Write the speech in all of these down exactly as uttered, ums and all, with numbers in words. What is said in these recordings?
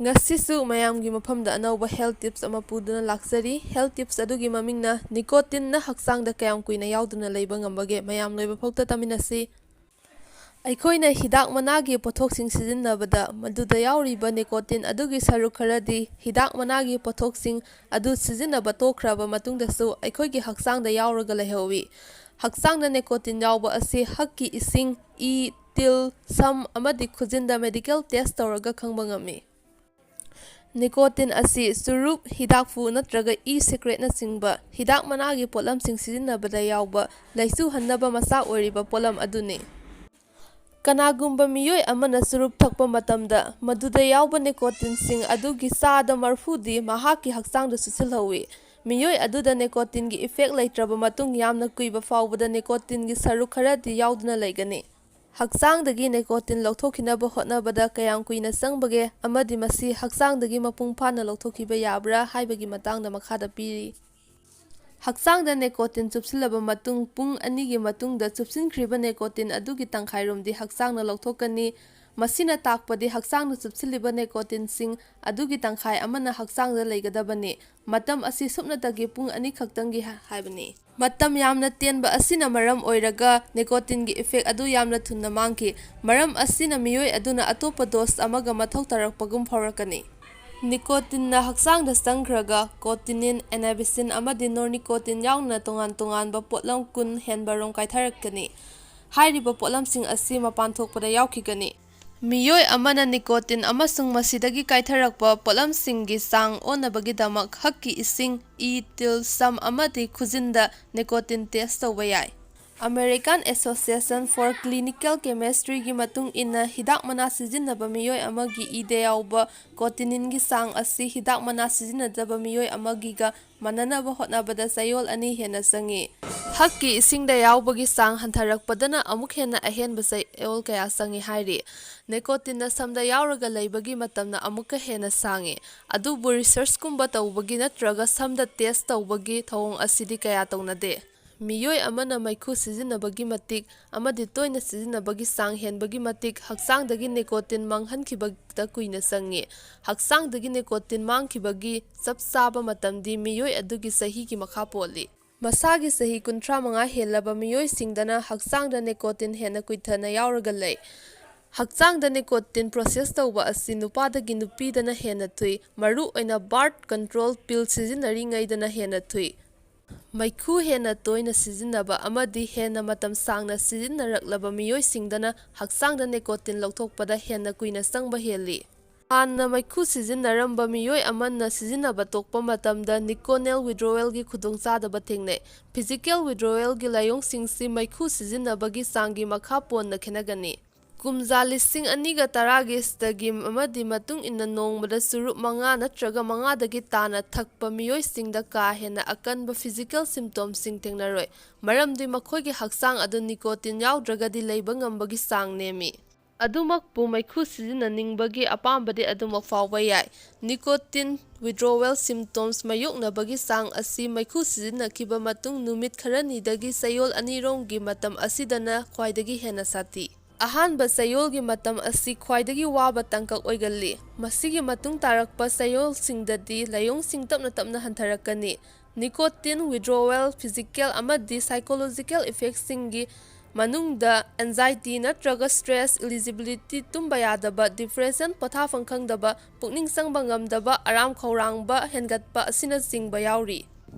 ꯉꯁꯤꯁꯨ ꯃꯌꯥꯝꯒꯤ ꯃꯐꯝꯗ ꯑꯅꯧꯕ health tips ꯑꯃ ꯄꯨꯗꯨꯅ ꯂꯥꯛꯆꯔꯤ꯫ Health tips ꯑꯗꯨꯒꯤ ꯃꯃꯤꯡꯅ nicotine ꯅ ꯍꯛꯆꯥꯡꯗ ꯀꯌꯥꯝ ꯀꯨꯏꯅ ꯌꯥꯎꯗꯨꯅ ꯂꯩꯕ ꯉꯝꯕꯒꯦ? ꯃꯌꯥꯝ ꯂꯣꯏꯕ ꯐꯥꯎꯗ ꯇꯥꯃꯤꯟꯅꯁꯤ꯫ ꯑꯩꯈꯣꯏꯅ ꯍꯤꯗꯥꯛ ꯃꯅꯥꯒꯤ ꯄꯣꯠꯊꯣꯛꯁꯤꯡ ꯁꯤꯖꯤꯟꯅꯕꯗ ꯃꯗꯨꯗ ꯌꯥꯎꯔꯤꯕ nicotine ꯑꯗꯨꯒꯤ ꯁꯔꯨꯛ ꯈꯔꯗꯤ ꯍꯤꯗꯥꯛ ꯃꯅꯥꯒꯤ ꯄꯣꯠꯊꯣꯛꯁꯤꯡ ꯑꯗꯨ ꯁꯤꯖꯤꯟꯅꯕ ꯇꯣꯛꯈ꯭ꯔꯕ ꯃꯇꯨꯡꯗꯁꯨ ꯑꯩꯈꯣꯏꯒꯤ ꯍꯛꯆꯥꯡꯗ ꯌꯥꯎꯔꯒ ꯂꯩꯍꯧꯏ꯫ ꯍꯛꯆꯥꯡꯗ nicotine ꯌꯥꯎꯕ ꯑꯁꯤ ꯍꯛꯀꯤ ꯏꯁꯤꯡ, ꯏ, ꯇꯤꯜ, ꯁꯝ ꯑꯃꯗꯤ ꯈꯨꯖꯤꯟꯗ medical test ꯇꯧꯔꯒ ꯈꯪꯕ ꯉꯝꯃꯤ꯫ Nicotine ꯑꯁꯤ ꯆꯨꯔꯨꯞ, ꯍꯤꯗꯥꯛꯐꯨ ꯅꯠꯇ꯭ꯔꯒ e-cigarette ꯅꯆꯤꯡꯕ ꯍꯤꯗꯥꯛ ꯃꯅꯥꯒꯤ ꯄꯣꯠꯂꯝꯁꯤꯡ ꯁꯤꯖꯤꯟꯅꯕꯗ ꯌꯥꯎꯕ ꯂꯩꯆꯨꯍꯟꯅꯕ ꯃꯆꯥꯛ ꯑꯣꯏꯔꯤꯕ ꯄꯣꯠꯂꯝ ꯑꯗꯨꯅꯤ꯫ ꯀꯅꯥꯒꯨꯝꯕ ꯃꯤꯑꯣꯏ ꯑꯃꯅ ꯆꯨꯔꯨꯞ ꯊꯛꯄ ꯃꯇꯝꯗ ꯃꯗꯨꯗ ꯌꯥꯎꯕ nicotineꯁꯤꯡ ꯑꯗꯨꯒꯤ ꯆꯥꯗ ꯃꯔꯐꯨꯗꯤ ꯃꯍꯥꯛꯀꯤ ꯍꯛꯆꯥꯡꯗ ꯆꯨꯁꯤꯜꯍꯧꯏ꯫ ꯃꯤꯑꯣꯏ ꯑꯗꯨꯗ nicotineꯒꯤ effect ꯂꯩꯇ꯭ꯔꯕ ꯃꯇꯨꯡ ꯌꯥꯝꯅ ꯀꯨꯏꯕ ꯐꯥꯎꯕꯗ nicotineꯒꯤ ꯁꯔꯨꯛ ꯈꯔꯗꯤ ꯌꯥꯎꯗꯨꯅ ꯂꯩꯒꯅꯤ꯫ ꯍꯛꯆꯥꯡꯗꯒꯤ nicotine ꯂꯧꯊꯣꯛꯈꯤꯅꯕ ꯍꯣꯠꯅꯕꯗ ꯀꯌꯥꯝ ꯀꯨꯏꯅ ꯆꯪꯕꯒꯦ ꯑꯃꯗꯤ ꯃꯁꯤ ꯍꯛꯆꯥꯡꯗꯒꯤ ꯃꯄꯨꯡ ꯐꯥꯅ ꯂꯧꯊꯣꯛꯈꯤꯕ ꯌꯥꯕ꯭ꯔꯥ ꯍꯥꯏꯕꯒꯤ ꯃꯇꯥꯡꯗ ꯃꯈꯥꯗ ꯄꯤꯔꯤ꯫ ꯍꯛꯆꯥꯡꯗ nicotine ꯆꯨꯞꯁꯤꯜꯂꯕ ꯃꯇꯨꯡ ꯄꯨꯡ ꯑꯅꯤꯒꯤ ꯃꯇꯨꯡꯗ ꯆꯨꯞꯁꯤꯟꯈ꯭ꯔꯤꯕ nicotineꯒꯤ ꯇꯪꯈꯥꯏꯔꯣꯝꯗꯤ ꯍꯛꯆꯥꯡꯅ ꯂꯧꯊꯣꯛꯀꯅꯤ꯫ ꯃꯁꯤꯅ ꯇꯥꯛꯄꯗꯤ ꯍꯛꯆꯥꯡꯗ ꯆꯨꯞꯁꯤꯜꯂꯤꯕ nicotineꯁꯤꯡ ꯑꯗꯨꯒꯤ ꯇꯪꯈꯥꯏ ꯑꯃꯅ ꯍꯛꯆꯥꯡꯗ ꯂꯩꯒꯗꯕꯅꯤ꯫ ꯃꯇꯝ ꯑꯁꯤ ꯁꯨꯞꯅꯇꯒꯤ ꯄꯨꯡ ꯑꯅꯤ ꯈꯛꯇꯪꯒꯤ ꯍꯥꯏꯕꯅꯤ꯫ ꯃꯇꯝ ꯌꯥꯝꯅ ꯇꯦꯟꯕ ꯑꯁꯤꯅ ꯃꯔꯝ ꯑꯣꯏꯔꯒ nicotineꯒꯤ effect ꯑꯗꯨ ꯌꯥꯝꯅ ꯊꯨꯅ ꯃꯥꯡꯈꯤ꯫ ꯃꯔꯝ ꯑꯁꯤꯅ ꯃꯤꯑꯣꯏ ꯑꯗꯨꯅ ꯑꯇꯣꯞꯄ dose ꯑꯃꯒ ꯃꯊꯧ ꯇꯥꯔꯛꯄꯒꯨꯝ ꯐꯥꯎꯔꯛꯀꯅꯤ꯫ Nicotineꯅ ꯍꯛꯆꯥꯡꯗ ꯆꯪꯈ꯭ꯔꯒ cotinine, anabasine ꯑꯃꯗꯤ nornicotine ꯌꯥꯎꯅ ꯇꯣꯉꯥꯟ ꯇꯣꯉꯥꯟꯕ ꯄꯣꯠꯂꯝ ꯀꯨꯟ ꯍꯦꯟꯕ ꯔꯣꯝ ꯀꯥꯏꯊꯔꯛꯀꯅꯤ꯫ ꯍꯥꯏꯔꯤꯕ ꯄꯣꯠꯂꯝꯁꯤꯡ ꯑꯁꯤ ꯃꯄꯥꯟ ꯊꯣꯛꯄꯗ ꯌꯥꯎꯈꯤꯒꯅꯤ꯫ ꯃꯤꯑꯣꯏ ꯑꯃꯅ nicotine ꯑꯃꯁꯨꯡ ꯃꯁꯤꯗꯒꯤ ꯀꯥꯏꯊꯔꯛꯄ ꯄꯣꯠꯂꯝꯁꯤꯡꯒꯤ ꯆꯥꯡ ꯑꯣꯟꯅꯕꯒꯤꯗꯃꯛ ꯍꯛꯀꯤ ꯏꯁꯤꯡ, ꯏ, ꯇꯤꯜ, ꯁꯝ ꯑꯃꯗꯤ ꯈꯨꯖꯤꯟꯗ nicotine test ꯇꯧꯕ ꯌꯥꯏ꯫ American Association for Clinical Chemistryꯒꯤ ꯃꯇꯨꯡ ꯏꯟꯅ, ꯍꯤꯗꯥꯛ ꯃꯅꯥ ꯁꯤꯖꯤꯟꯅꯕ ꯃꯤꯑꯣꯏ ꯑꯃꯒꯤ ꯏꯗ ꯌꯥꯎꯕ cotininegꯤ ꯆꯥꯡ ꯑꯁꯤ ꯍꯤꯗꯥꯛ ꯃꯅꯥ ꯁꯤꯖꯤꯟꯅꯗꯕ ꯃꯤꯑꯣꯏ ꯑꯃꯒꯤꯒ ꯃꯥꯟꯅꯅꯕ ꯍꯣꯠꯅꯕꯗ ꯆꯌꯣꯜ ꯑꯅꯤ ꯍꯦꯟꯅ ꯆꯪꯏ꯫ ꯍꯛꯀꯤ ꯏꯁꯤꯡꯗ ꯌꯥꯎꯕꯒꯤ ꯆꯥꯡ ꯍꯟꯊꯔꯛꯄꯗꯅ ꯑꯃꯨꯛ ꯍꯦꯟꯅ ꯑꯍꯦꯟꯕ ꯆꯌꯣꯜ ꯀꯌꯥ ꯆꯪꯏ ꯍꯥꯏꯔꯤ꯫ Nicotineꯅ ꯁꯝꯗ ꯌꯥꯎꯔꯒ ꯂꯩꯕꯒꯤ ꯃꯇꯝꯅ ꯑꯃꯨꯛꯀ ꯍꯦꯟꯅ ꯁꯥꯡꯏ꯫ ꯑꯗꯨꯕꯨ researchꯀꯨꯝꯕ ꯇꯧꯕꯒꯤ ꯅꯠꯇ꯭ꯔꯒ ꯁꯝꯗ test ꯇꯧꯕꯒꯤ ꯊꯧꯑꯣꯡ ꯑꯁꯤꯗꯤ ꯀꯌꯥ ꯇꯧꯅꯗꯦ꯫ ꯃꯤꯑꯣꯏ ꯑꯃꯅ ꯃꯩꯈꯨ ꯁꯤꯖꯤꯟꯅꯕꯒꯤ ꯃꯇꯤꯛ ꯑꯃꯗꯤ ꯇꯣꯏꯅ ꯁꯤꯖꯤꯟꯅꯕꯒꯤ ꯆꯥꯡ ꯍꯦꯟꯕꯒꯤ ꯃꯇꯤꯛ ꯍꯛꯆꯥꯡꯗꯒꯤ nicotine ꯃꯥꯡꯍꯟꯈꯤꯕꯗ ꯀꯨꯏꯅ ꯆꯪꯏ꯫ ꯍꯛꯆꯥꯡꯗꯒꯤ nicotine ꯃꯥꯡꯈꯤꯕꯒꯤ ꯆꯞ ꯆꯥꯕ ꯃꯇꯝꯗꯤ ꯃꯤꯑꯣꯏ ꯑꯗꯨꯒꯤ ꯆꯍꯤꯒꯤ ꯃꯈꯥ ꯄꯣꯜꯂꯤ꯫ ꯃꯁꯥꯒꯤ ꯆꯍꯤ ꯀꯨꯟꯊ꯭ꯔꯥ ꯃꯉꯥ ꯍꯦꯜꯂꯕ ꯃꯤꯑꯣꯏꯁꯤꯡꯗꯅ ꯍꯛꯆꯥꯡꯗ nicotine ꯍꯦꯟꯅ ꯀꯨꯏꯊꯅ ꯌꯥꯎꯔꯒ ꯂꯩ꯫ ꯍꯛꯆꯥꯡꯗ nicotine process ꯇꯧꯕ ꯑꯁꯤ ꯅꯨꯄꯥꯗꯒꯤ ꯅꯨꯄꯤꯗꯅ ꯍꯦꯟꯅ ꯊꯨꯏ, ꯃꯔꯨꯑꯣꯏꯅ birth control pill ꯁꯤꯖꯤꯟꯅꯔꯤꯉꯩꯗꯅ ꯍꯦꯟꯅ ꯊꯨꯏ꯫ ꯃꯩꯈꯨ ꯍꯦꯟꯅ ꯇꯣꯏꯅ ꯁꯤꯖꯤꯟꯅꯕ ꯑꯃꯗꯤ ꯍꯦꯟꯅ ꯃꯇꯝ ꯁꯥꯡꯅ ꯁꯤꯖꯤꯟꯅꯔꯛꯂꯕ ꯃꯤꯑꯣꯏꯁꯤꯡꯗꯅ ꯍꯛꯆꯥꯡꯗ nicotine ꯂꯧꯊꯣꯛꯄꯗ ꯍꯦꯟꯅ ꯀꯨꯏꯅ ꯆꯪꯕ ꯍꯦꯜꯂꯤ꯫ ꯍꯥꯟꯅ ꯃꯩꯈꯨ ꯁꯤꯖꯤꯟꯅꯔꯝꯕ ꯃꯤꯑꯣꯏ ꯑꯃꯅ ꯁꯤꯖꯤꯟꯅꯕ ꯇꯣꯛꯄ ꯃꯇꯝꯗ nicotine withdrawalꯒꯤ ꯈꯨꯗꯣꯡꯆꯥꯗꯕ ꯊꯦꯡꯅꯩ꯫ Physical withdrawalꯒꯤ ꯂꯥꯏꯑꯣꯡꯁꯤꯡꯁꯤ ꯃꯩꯈꯨ ꯁꯤꯖꯤꯟꯅꯕꯒꯤ ꯆꯥꯡꯒꯤ ꯃꯈꯥ ꯄꯣꯟꯅ ꯈꯦꯠꯅꯒꯅꯤ꯫ ꯀꯨꯝꯖꯥ ꯂꯤꯁꯤꯡ ꯑꯅꯤꯒ ꯇꯔꯥꯒꯤ study ꯑꯃꯗꯤ ꯃꯇꯨꯡ ꯏꯟꯅ ꯅꯣꯡꯃꯗ ꯆꯨꯔꯨꯞ ꯃꯉꯥ ꯅꯠꯇ꯭ꯔꯒ ꯃꯉꯥꯗꯒꯤ ꯇꯥꯅ ꯊꯛꯄ ꯃꯤꯑꯣꯏꯁꯤꯡꯗ ꯀꯥ ꯍꯦꯟꯅ ꯑꯀꯟꯕ physical symptomꯁꯤꯡ ꯊꯦꯡꯅꯔꯣꯏ, ꯃꯔꯝꯗꯤ ꯃꯈꯣꯏꯒꯤ ꯍꯛꯆꯥꯡ ꯑꯗꯨ nicotine ꯌꯥꯎꯗ꯭ꯔꯒꯗꯤ ꯂꯩꯕ ꯉꯝꯕꯒꯤ ꯆꯥꯡ ꯅꯦꯝꯃꯤ꯫ ꯑꯗꯨꯃꯛꯄꯨ ꯃꯩꯈꯨ ꯁꯤꯖꯤꯟꯅꯅꯤꯡꯕꯒꯤ ꯑꯄꯥꯝꯕꯗꯤ ꯑꯗꯨꯃꯛ ꯐꯥꯎꯕ ꯌꯥꯏ꯫ Nicotine withdrawal symptoms ꯃꯥꯌꯣꯛꯅꯕꯒꯤ ꯆꯥꯡ ꯑꯁꯤ ꯃꯩꯈꯨ ꯁꯤꯖꯤꯟꯅꯈꯤꯕ ꯃꯇꯨꯡ ꯅꯨꯃꯤꯠ ꯈꯔꯅꯤꯗꯒꯤ ꯆꯌꯣꯜ ꯑꯅꯤꯔꯣꯝꯒꯤ ꯃꯇꯝ ꯑꯁꯤꯗꯅ ꯈ꯭ꯋꯥꯏꯗꯒꯤ ꯍꯦꯟꯅ ꯁꯥꯊꯤ꯫ ꯑꯍꯥꯟꯕ ꯆꯌꯣꯜꯒꯤ ꯃꯇꯝ ꯑꯁꯤ ꯈ꯭ꯋꯥꯏꯗꯒꯤ ꯋꯥꯕ ꯇꯥꯡꯀꯛ ꯑꯣꯏꯒꯜꯂꯤ꯫ ꯃꯁꯤꯒꯤ ꯃꯇꯨꯡ ꯇꯥꯔꯛꯄ ꯆꯌꯣꯜꯁꯤꯡꯗꯗꯤ ꯂꯥꯏꯑꯣꯡꯁꯤꯡ ꯇꯞꯅ ꯇꯞꯅ ꯍꯟꯊꯔꯛꯀꯅꯤ꯫ Nicotine withdrawal physical ꯑꯃꯗꯤ psychological effectꯁꯤꯡꯒꯤ ꯃꯅꯨꯡꯗ anxiety ꯅꯠꯇ꯭ꯔꯒ stress, irritability, ꯇꯨꯝꯕ ꯌꯥꯗꯕ, depression, ꯄꯣꯊꯥꯐꯝ ꯈꯪꯗꯕ, ꯄꯨꯛꯅꯤꯡ ꯆꯪꯕ ꯉꯝꯗꯕ, ꯑꯔꯥꯝ ꯈꯧꯔꯥꯡꯕ ꯍꯦꯟꯒꯠꯄ ꯑꯁꯤꯅꯆꯤꯡꯕ ꯌꯥꯎꯔꯤ꯫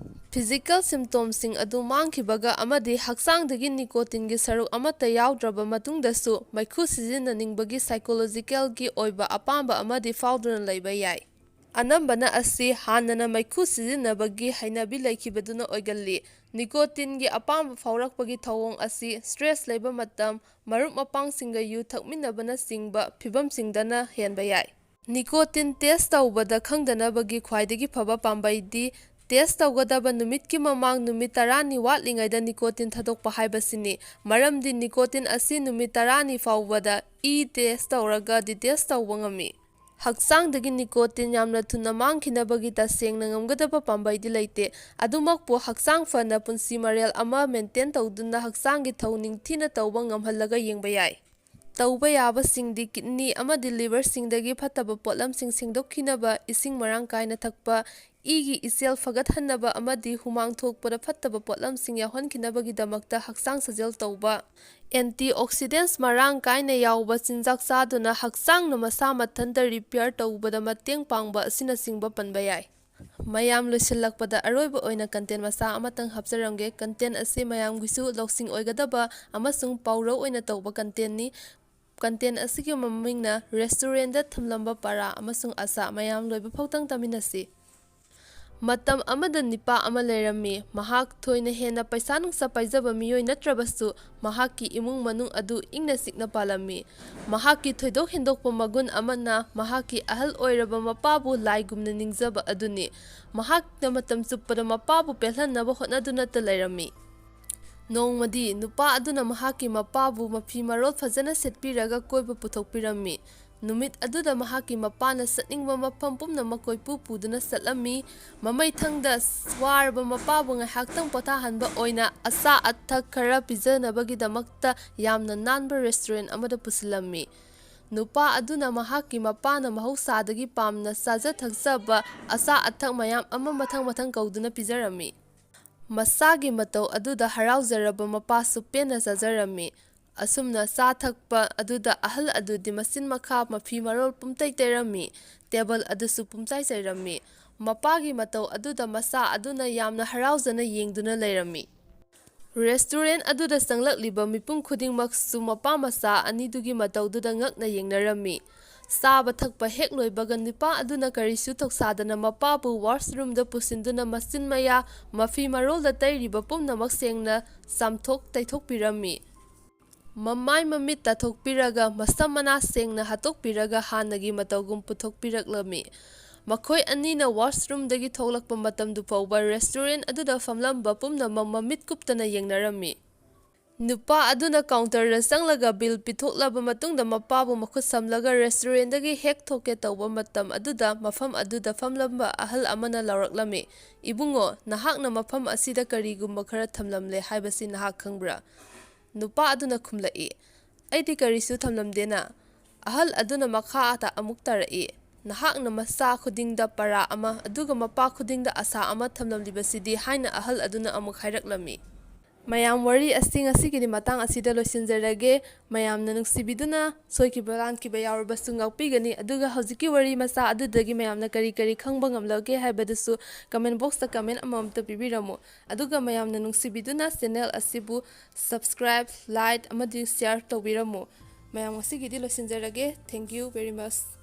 Physical symptomꯁꯤꯡ ꯑꯗꯨ ꯃꯥꯡꯈꯤꯕꯒ ꯑꯃꯗꯤ ꯍꯛꯆꯥꯡꯗꯒꯤ nicotineꯒꯤ ꯁꯔꯨꯛ ꯑꯃꯠꯇ ꯌꯥꯎꯗ꯭ꯔꯕ ꯃꯇꯨꯡꯗꯁꯨ ꯃꯩꯈꯨ ꯁꯤꯖꯤꯟꯅꯅꯤꯡꯕꯒꯤ psychologicalꯒꯤ ꯑꯣꯏꯕ ꯑꯄꯥꯝꯕ ꯑꯃꯗꯤ ꯐꯥꯎꯗꯨꯅ ꯂꯩꯕ ꯌꯥꯏ꯫ ꯑꯅꯝꯕꯅ ꯑꯁꯤ ꯍꯥꯟꯅꯅ ꯃꯩꯈꯨ ꯁꯤꯖꯤꯟꯅꯕꯒꯤ ꯍꯩꯅꯕꯤ ꯂꯩꯈꯤꯕꯗꯨꯅ ꯑꯣꯏꯒꯜꯂꯤ꯫ Nicotineꯒꯤ ꯑꯄꯥꯝꯕ ꯐꯥꯎꯔꯛꯄꯒꯤ ꯊꯧꯑꯣꯡ ꯑꯁꯤ stress ꯂꯩꯕ ꯃꯇꯝ, ꯃꯔꯨꯞ ꯃꯄꯥꯡꯁꯤꯡꯒ ꯌꯨ ꯊꯛꯃꯤꯟꯅꯕꯅꯆꯤꯡꯕ ꯐꯤꯚꯝꯁꯤꯡꯗꯅ ꯍꯦꯟꯕ ꯌꯥꯏ꯫ Nicotine test ꯇꯧꯕꯗ ꯈꯪꯗꯅꯕꯒꯤ ꯈ꯭ꯋꯥꯏꯗꯒꯤ ꯐꯕ ꯄꯥꯝꯕꯩꯗꯤ test ꯇꯧꯒꯗꯕ ꯅꯨꯃꯤꯠꯀꯤ ꯃꯃꯥꯡ ꯅꯨꯃꯤꯠ ꯇꯔꯥꯅꯤ ꯋꯥꯠꯂꯤꯉꯩꯗ nicotine ꯊꯥꯗꯣꯛꯄ ꯍꯥꯏꯕꯁꯤꯅꯤ, ꯃꯔꯝꯗꯤ nicotine ꯑꯁꯤ ꯅꯨꯃꯤꯠ ꯇꯔꯥꯅꯤ ꯐꯥꯎꯕꯗ e test ꯇꯧꯔꯒ detect ꯇꯧꯕ ꯉꯝꯃꯤ꯫ ꯍꯛꯆꯥꯡꯗꯒꯤ nicotine ꯌꯥꯝꯅ ꯊꯨꯅ ꯃꯥꯡꯈꯤꯅꯕꯒꯤ ꯇꯁꯦꯡꯅ ꯉꯝꯒꯗꯕ ꯄꯥꯝꯕꯩꯗꯤ ꯂꯩꯇꯦ꯫ ꯑꯗꯨꯃꯛꯄꯨ, ꯍꯛꯆꯥꯡ ꯐꯅ ꯄꯨꯟꯁꯤ ꯃꯔꯦꯜ ꯑꯃ maintain ꯇꯧꯗꯨꯅ ꯍꯛꯆꯥꯡꯒꯤ ꯊꯧ ꯅꯤꯡꯊꯤꯅ ꯇꯧꯕ ꯉꯝꯍꯜꯂꯒ ꯌꯦꯡꯕ ꯌꯥꯏ꯫ ꯇꯧꯕ ꯌꯥꯕꯁꯤꯡꯗꯤ kidney ꯑꯃꯗꯤ liverꯁꯤꯡꯗꯒꯤ ꯐꯠꯇꯕ ꯄꯣꯠꯂꯝꯁꯤꯡ ꯁꯦꯡꯗꯣꯛꯈꯤꯅꯕ ꯏꯁꯤꯡ ꯃꯔꯥꯡ ꯀꯥꯏꯅ ꯊꯛꯄ, ꯏꯒꯤ ꯏꯆꯦꯜ ꯐꯒꯠꯍꯟꯅꯕ ꯑꯃꯗꯤ ꯍꯨꯃꯥꯡ ꯊꯣꯛꯄꯗ ꯐꯠꯇꯕ ꯄꯣꯠꯂꯝꯁꯤꯡ ꯌꯥꯎꯍꯟꯈꯤꯅꯕꯒꯤꯗꯃꯛꯇ ꯍꯛꯆꯥꯡ ꯁꯥꯖꯦꯜ ꯇꯧꯕ, antioxidants ꯃꯔꯥꯡ ꯀꯥꯏꯅ ꯌꯥꯎꯕ ꯆꯤꯟꯖꯥꯛ ꯆꯥꯗꯨꯅ ꯍꯛꯆꯥꯡꯅ ꯃꯁꯥ ꯃꯊꯟꯇ repair ꯇꯧꯕꯗ ꯃꯇꯦꯡ ꯄꯥꯡꯕ ꯑꯁꯤꯅꯆꯤꯡꯕ ꯄꯟꯕ ꯌꯥꯏ꯫ ꯃꯌꯥꯝ, ꯂꯣꯏꯁꯤꯜꯂꯛꯄꯗ ꯑꯔꯣꯏꯕ ꯑꯣꯏꯅ content ꯃꯆꯥ ꯑꯃꯇꯪ ꯍꯥꯞꯆꯔꯝꯒꯦ꯫ Content ꯑꯁꯤ ꯃꯌꯥꯝꯒꯤꯁꯨ ꯂꯧꯁꯤꯡ ꯑꯣꯏꯒꯗꯕ ꯑꯃꯁꯨꯡ ꯄꯥꯎꯔꯧ ꯑꯣꯏꯅ ꯇꯧꯕ contentꯅꯤ꯫ Content ꯑꯁꯤꯒꯤ ꯃꯃꯤꯡꯅ Restaurantꯗ ꯊꯝꯂꯝꯕ ꯄꯔꯥ ꯑꯃꯁꯨꯡ ꯑꯆꯥ꯫ ꯃꯌꯥꯝ, ꯂꯣꯏꯕ ꯐꯥꯎꯇꯪ ꯇꯥꯃꯤꯟꯅꯁꯤ꯫ ꯃꯇꯝ ꯑꯃꯗ ꯅꯤꯄꯥ ꯑꯃ ꯂꯩꯔꯝꯃꯤ꯫ ꯃꯍꯥꯛ ꯊꯣꯏꯅ ꯍꯦꯟꯅ ꯄꯩꯁꯥ ꯅꯨꯡꯁꯥ ꯄꯥꯏꯖꯕ ꯃꯤꯑꯣꯏ ꯅꯠꯇ꯭ꯔꯕꯁꯨ, ꯃꯍꯥꯛꯀꯤ ꯏꯃꯨꯡ ꯃꯅꯨꯡ ꯑꯗꯨ ꯏꯪꯅ ꯆꯤꯛꯅ ꯄꯥꯜꯂꯝꯃꯤ꯫ ꯃꯍꯥꯛꯀꯤ ꯊꯣꯏꯗꯣꯛ ꯍꯦꯟꯗꯣꯛꯄ ꯃꯒꯨꯟ ꯑꯃꯅ ꯃꯍꯥꯛꯀꯤ ꯑꯍꯜ ꯑꯣꯏꯔꯕ ꯃꯄꯥꯕꯨ ꯂꯥꯏꯒꯨꯝꯅ ꯅꯤꯡꯖꯕ ꯑꯗꯨꯅꯤ꯫ ꯃꯍꯥꯛꯅ ꯃꯇꯝ ꯆꯨꯞꯄꯗ ꯃꯄꯥꯕꯨ ꯄꯦꯜꯍꯟꯅꯕ ꯍꯣꯠꯅꯗꯨꯅꯇ ꯂꯩꯔꯝꯃꯤ꯫ ꯅꯣꯡꯃꯗꯤ ꯅꯨꯄꯥ ꯑꯗꯨꯅ ꯃꯍꯥꯛꯀꯤ ꯃꯄꯥꯕꯨ ꯃꯐꯤ ꯃꯔꯣꯜ ꯐꯖꯅ ꯁꯦꯠꯄꯤꯔꯒ ꯀꯣꯏꯕ ꯄꯨꯊꯣꯛꯄꯤꯔꯝꯃꯤ꯫ ꯅꯨꯃꯤꯠ ꯑꯗꯨꯗ ꯃꯍꯥꯛꯀꯤ ꯃꯄꯥꯅ ꯆꯠꯅꯤꯡꯕ ꯃꯐꯝ ꯄꯨꯝꯅꯃꯛ ꯀꯣꯏꯄꯨ ꯄꯨꯗꯨꯅ ꯆꯠꯂꯝꯃꯤ꯫ ꯃꯃꯩꯊꯪꯗ ꯋꯥꯔꯕ ꯃꯄꯥꯕꯨ ꯉꯥꯏꯍꯥꯛꯇꯪ ꯄꯣꯊꯥꯍꯟꯕ ꯑꯣꯏꯅ ꯑꯆꯥ ꯑꯊꯛ ꯈꯔ ꯄꯤꯖꯅꯕꯒꯤꯗꯃꯛꯇ ꯌꯥꯝꯅ ꯅꯥꯟꯕ restaurant ꯑꯃꯗ ꯄꯨꯁꯤꯜꯂꯝꯃꯤ꯫ ꯅꯨꯄꯥ ꯑꯗꯨꯅ ꯃꯍꯥꯛꯀꯤ ꯃꯄꯥꯅ ꯃꯍꯧꯁꯥꯗꯒꯤ ꯄꯥꯝꯅ ꯆꯥꯖ ꯊꯛꯆꯕ ꯑꯆꯥ ꯑꯊꯛ ꯃꯌꯥꯝ ꯑꯃ ꯃꯊꯪ ꯃꯊꯪ ꯀꯧꯗꯨꯅ ꯄꯤꯖꯔꯝꯃꯤ꯫ ꯃꯆꯥꯒꯤ ꯃꯇꯧ ꯑꯗꯨꯗ ꯍꯔꯥꯎꯖꯔꯕ ꯃꯄꯥꯁꯨ ꯄꯦꯟꯅ ꯆꯥꯖꯔꯝꯃꯤ꯫ ꯑꯁꯨꯝꯅ ꯆꯥ ꯊꯛꯄ ꯑꯗꯨꯗ ꯑꯍꯜ ꯑꯗꯨꯗꯤ ꯃꯆꯤꯟ ꯃꯈꯥ ꯃꯐꯤ ꯃꯔꯣꯜ ꯄꯨꯝꯇꯩ ꯇꯩꯔꯝꯃꯤ, table ꯑꯗꯨꯁꯨ ꯄꯨꯝꯆꯥꯏ ꯆꯥꯏꯔꯝꯃꯤ꯫ ꯃꯄꯥꯒꯤ ꯃꯇꯧ ꯑꯗꯨꯗ ꯃꯆꯥ ꯑꯗꯨꯅ ꯌꯥꯝꯅ ꯍꯔꯥꯎꯖꯅ ꯌꯦꯡꯗꯨꯅ ꯂꯩꯔꯝꯃꯤ꯫ Restaurant ꯑꯗꯨꯗ ꯆꯪꯂꯛꯂꯤꯕ ꯃꯤꯄꯨꯝ ꯈꯨꯗꯤꯡꯃꯛꯁꯨ ꯃꯄꯥ ꯃꯆꯥ ꯑꯅꯤꯗꯨꯒꯤ ꯃꯇꯧꯗꯨꯗ ꯉꯛꯅ ꯌꯦꯡꯅꯔꯝꯃꯤ꯫ ꯆꯥꯕ ꯊꯛꯄ ꯍꯦꯛ ꯂꯣꯏꯕꯒ ꯅꯨꯄꯥ ꯑꯗꯨꯅ ꯀꯔꯤꯁꯨ ꯊꯧꯁꯥꯗꯅ ꯃꯄꯥꯕꯨ washroomꯗ ꯄꯨꯁꯤꯟꯗꯨꯅ ꯃꯆꯤꯟ ꯃꯌꯥ, ꯃꯐꯤ ꯃꯔꯣꯜꯗ ꯇꯩꯔꯤꯕ ꯄꯨꯝꯅꯃꯛ ꯁꯦꯡꯅ ꯆꯥꯝꯊꯣꯛ ꯇꯩꯊꯣꯛꯄꯤꯔꯝꯃꯤ꯫ ꯃꯃꯥꯏ ꯃꯃꯤꯠ ꯇꯥꯊꯣꯛꯄꯤꯔꯒ ꯃꯁꯝ ꯃꯅꯥ ꯁꯦꯡꯅ ꯍꯥꯠꯇꯣꯛꯄꯤꯔꯒ ꯍꯥꯟꯅꯒꯤ ꯃꯇꯧꯒꯨꯝ ꯄꯨꯊꯣꯛꯄꯤꯔꯛꯂꯝꯃꯤ꯫ ꯃꯈꯣꯏ ꯑꯅꯤꯅ washroomꯗꯒꯤ ꯊꯣꯛꯂꯛꯄ ꯃꯇꯝꯗꯨ ꯐꯥꯎꯕ restaurant ꯑꯗꯨꯗ ꯐꯝꯂꯝꯕ ꯄꯨꯝꯅꯃꯛ ꯃꯃꯤꯠ ꯀꯨꯞꯇꯅ ꯌꯦꯡꯅꯔꯝꯃꯤ꯫ ꯅꯨꯄꯥ ꯑꯗꯨꯅ ꯀꯥꯎꯟꯇꯔꯗ ꯆꯪꯂꯒ ꯕꯤꯜ ꯄꯤꯊꯣꯛꯂꯕ ꯃꯇꯨꯡꯗ ꯃꯄꯥꯕꯨ ꯃꯈꯨꯠ ꯁꯝꯂꯒ ꯔꯦꯁꯇꯨꯔꯦꯟꯗꯒꯤ ꯍꯦꯛ ꯊꯣꯛꯀꯦ ꯇꯧꯕ ꯃꯇꯝ ꯑꯗꯨꯗ ꯃꯐꯝ ꯑꯗꯨꯗ ꯐꯝꯂꯝꯕ ꯑꯍꯜ ꯑꯃꯅ ꯂꯥꯎꯔꯛꯂꯝꯃꯤ, "ꯏꯕꯨꯡꯉꯣ, ꯅꯍꯥꯛꯅ ꯃꯐꯝ ꯑꯁꯤꯗ ꯀꯔꯤꯒꯨꯝꯕ ꯈꯔ ꯊꯝꯂꯝꯂꯦ ꯍꯥꯏꯕꯁꯤ ꯅꯍꯥꯛ ꯈꯪꯕ꯭ꯔꯥ?" ꯅꯨꯄꯥ ꯑꯗꯨꯅ ꯈꯨꯝꯂꯛꯏ, "ꯑꯩꯗꯤ ꯀꯔꯤꯁꯨ ꯊꯝꯂꯝꯗꯦꯅ꯫" ꯑꯍꯜ ꯑꯗꯨꯅ ꯃꯈꯥ ꯇꯥ ꯑꯃꯨꯛ ꯇꯥꯔꯛꯏ, "ꯅꯍꯥꯛꯅ ꯃꯆꯥ ꯈꯨꯗꯤꯡꯗ ꯄꯔꯥ ꯑꯃ, ꯑꯗꯨꯒ ꯃꯄꯥ ꯈꯨꯗꯤꯡꯗ ꯑꯁꯥ ꯑꯃ ꯊꯝꯂꯝꯂꯤꯕꯁꯤꯗꯤ?" ꯍꯥꯏꯅ ꯑꯍꯜ ꯑꯗꯨꯅ ꯑꯃꯨꯛ ꯍꯥꯏꯔꯛꯂꯝꯃꯤ꯫ ꯃꯌꯥꯝ, ꯋꯥꯔꯤ ꯑꯁꯤ ꯉꯁꯤꯒꯤꯗꯤ ꯃꯇꯥꯡ ꯑꯁꯤꯗ ꯂꯣꯏꯁꯤꯟꯖꯔꯒꯦ꯫ ꯃꯌꯥꯝꯅ ꯅꯨꯡꯁꯤꯕꯤꯗꯨꯅ ꯁꯣꯏꯈꯤꯕ ꯂꯥꯟꯈꯤꯕ ꯌꯥꯎꯔꯕꯁꯨ ꯉꯥꯛꯄꯤꯒꯅꯤ꯫ ꯑꯗꯨꯒ ꯍꯧꯖꯤꯛꯀꯤ ꯋꯥꯔꯤ ꯃꯆꯥ ꯑꯗꯨꯗꯒꯤ ꯃꯌꯥꯝꯅ ꯀꯔꯤ ꯀꯔꯤ ꯈꯪꯕ ꯉꯝꯂꯒꯦ ꯍꯥꯏꯕꯗꯨꯁꯨ ꯀꯃꯦꯟ ꯕꯣꯛꯁꯇ ꯀꯃꯦꯟ ꯑꯃꯃꯝꯇ ꯄꯤꯕꯤꯔꯝꯃꯨ꯫ ꯑꯗꯨꯒ ꯃꯌꯥꯝꯅ ꯅꯨꯡꯁꯤꯕꯤꯗꯨꯅ ꯆꯦꯅꯦꯜ ꯑꯁꯤꯕꯨ subscribe, like ꯑꯃꯗꯤ share ꯇꯧꯕꯤꯔꯝꯃꯨ꯫ ꯃꯌꯥꯝ, ꯉꯁꯤꯒꯤꯗꯤ ꯂꯣꯏꯁꯤꯟꯖꯔꯒꯦ꯫ Thank you very much꯫